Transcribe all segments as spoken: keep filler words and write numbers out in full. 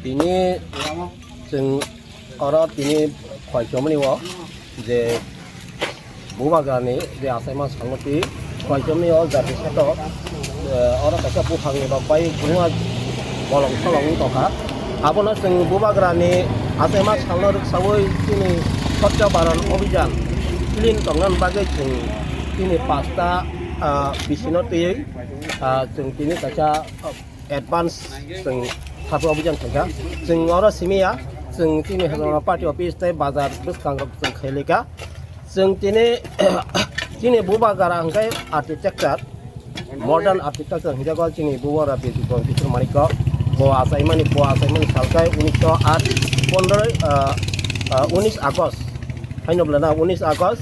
Tini chwng oro tini khwlaichomani o je bubagrani je achaima salnoti khwlaichomani o jati sato, eh, oro kaisa buphangni rok bai buma bolong solong wng tongkha. Abono chwng bubagrani achaima salno rwksawi chini Swachh Bharat Abhijan clean tongnani bagwi chwng chini pasta, ah, bisino twiwi, ah, chwng tini kaisa, ah, advance chwng Swachh Abhijan khaikha. Chwng oro simi ya, chwng chini Haryana party office tei bazar bwskango chwng khailika. Chwng tini, chini bubagra hwnkhe architecture, modern architecture hwnjago chini bubagra Bijay Karan Kishore Manikya. Bo achaimani, bo achaimani salkai unisho aat, pondroi, ah, ah, unis August. Haino bwlana unis August.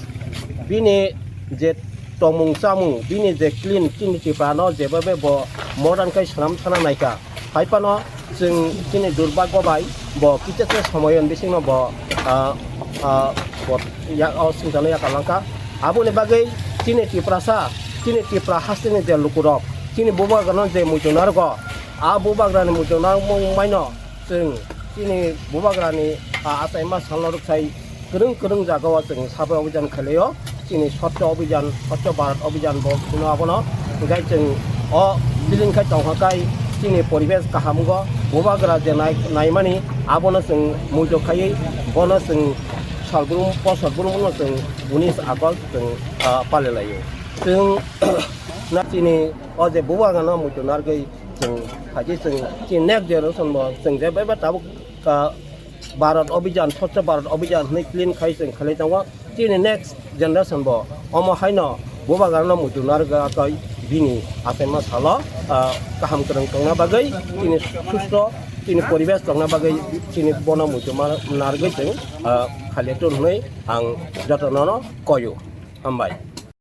Bini je tongmung chamung, bini je clean, chini Tripura no jeba be bo modern kai sanam sana naika. Hai phano chwng chini durbagyo bai bo kisa se somoyon bisingno bo, ah, ah, bo ya, o singchano yakalangkha. Aboni bagwi chini Tiprasa, chini Tipra hasteni je lukurok, chini bubagrano je muitu narwgo, a bubagrani muitu narwkmung maino chwng chini bubagrani, ah, achaima salno rwksai kwrwng kwrwng jagao chwng Swachh Abhijan khailaio. Chini Swachh Abhijan, Swachh Bharat Abhijan bo hino abono. Hwnkhe chwng o clean khai tongkha kai chini poribesh kaham wngkha. Bubagra je nai-, naimani abono chwng muitu khaiwi bono chwng salbrum, po salbrumno chwng unis August chwng, ah, palilaio. Chwng na chini o je bubagrano muitu narwgwi chwng phaikhe chwng chini next generation bo chwng je beba tabuk, ah, Bharat Abhijan, Swachh Bharat Abhijan hwnwi clean khai chwng khlai tongo. Chini next generation bo omo haino bubagrano muitu narwgwi bini achaima salo, ah, kaham kwrwng tongna bagwi, chini susto, chini poribesh tongna bagwi chini bono muitu ma-, narwgwi chwng, ah, khailai tongo hwnwi ang jotono no koio. Hambai.